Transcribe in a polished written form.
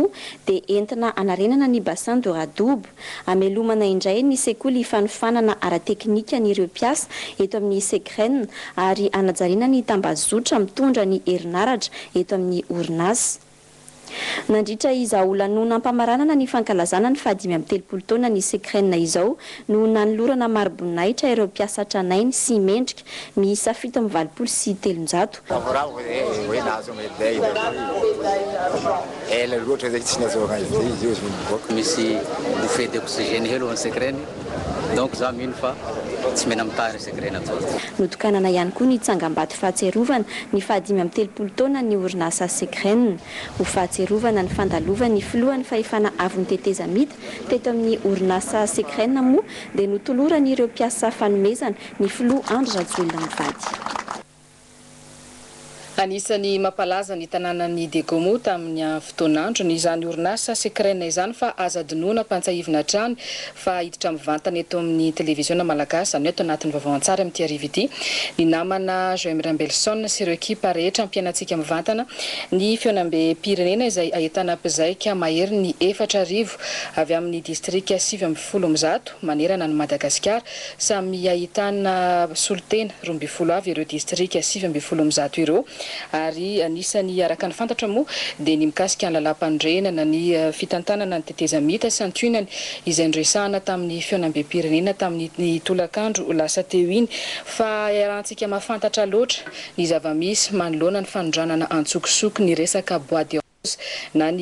moa dia entina hanarenana ny bassin de Radobo, hamelomana indray ny sekoly fanofanana ara-teknikan'ireo mpiasa eto amin'ny Secren ary hanajariana ny tambazotra mitondra ny herinaratra eto amin'ny orinasa. Nandritra izao lanonam-pamaranana ny fankalazana ny faha-35 taona ny Secren izao no nanolorana mari-boninahitra ireo mpiasa tranainy sy mendrika miisa 387. Ravoravo zay hoe nahazo médaille ela loatra zay tsy nahazoana izy zay izy io izy mivoaka. Misy bouffée d'oxygène hely ho an'ny Secren, donc za mino fa tsy mena mitahiny Secren atao. Notokanana ihany koa ny tsangambato fahatsiarovana ny faha-35 taona ny orinasa Secren. Ho fahatsiarovana ny fandalovan'ny filohan'ny fahefana avon'ny tetezamita teto amin'ny orinasa Secren moa dia notoloran'ireo mpiasa fanomezana ny filoha Andry Rajoelina mivady. Anisan'ny mampalaza ny tanànan'i Diego moa tamin'ny fotoan'androny izany orinasa Secren izany, fa aza adinoana ampantsahivina hatrany fa hiditra mivantana eto amin'ny televiziona malagasy, izany hoe ato anatin'ny vaovao an-tsary amin'ity hariva ity, ny namana Joël Rambelson sy ireo ekipa rehetra ampiainantsika mivantana ny fihaonambe-pirenena izay ahitana mpizaika mahery ny 4000 avy amin'ny distrika 119 manerana ny Madagasikara. Samy ahitana solontena 12 avy ireo distrika 119 ireo, ary anisany araka ny fantatra moa dia ny mikasika ny lalàm-panorenana, ny fitantanana ny tetezamita sy antionany izay noresahana tamin'ny fihaonambe-pirenena tamin'ny tolakandro lasa teo iny. Fa iarahantsika mahafantatra loatra ny zava-misy manoloana ny fanondranana antsokosoko ny resaka bois de rose na ny